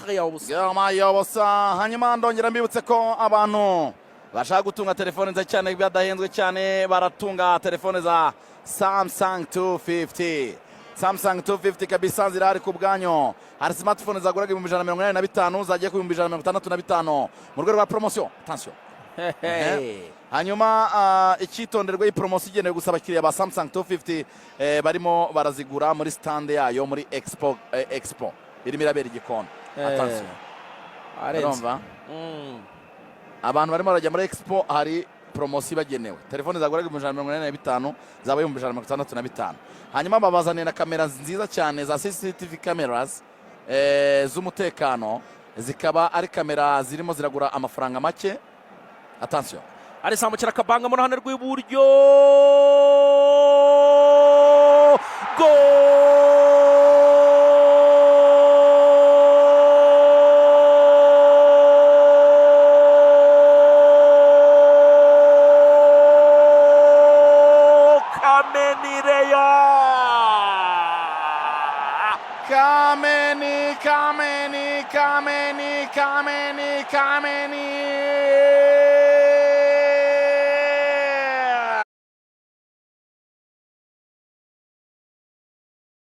Yobusa. Goma yobosa. Hanyuma ndongera mbibutse ko abantu bashaka gutunga telefone nziza cyane badahenzwe cyane, baratunga telefone za Samsung 250. Samsung 250 kabisa zirahari ku bwanyu. Hari smartphone zaguraga 185,000, zagiye ku 165,000 mu rwego rwa promotion. Attention. Hanyuma icyitonderwa, iyi poromosiyo igenewe gusa abakiriya ba Samsung 250 barimo barazigura muri stand yayo muri expo, expo irimo irabera igikoni. Attention. Arenze. Urumva, abantu barimo barajya muri expo, hari poromosiyo ibagenewe. Telefone zaguraga 185,000 zaba 165,000. Hanyuma babazaniye na kamera nziza cyane za CCTV cameras z'umutekano, zikaba ari kamera zirimo ziragura amafaranga make. Attention. Arizamukira, akabanga mu ruhande rw'iburyo. Go! Kamenireyo! Kameni, Kameni, Kameni, Kameni, Kameni.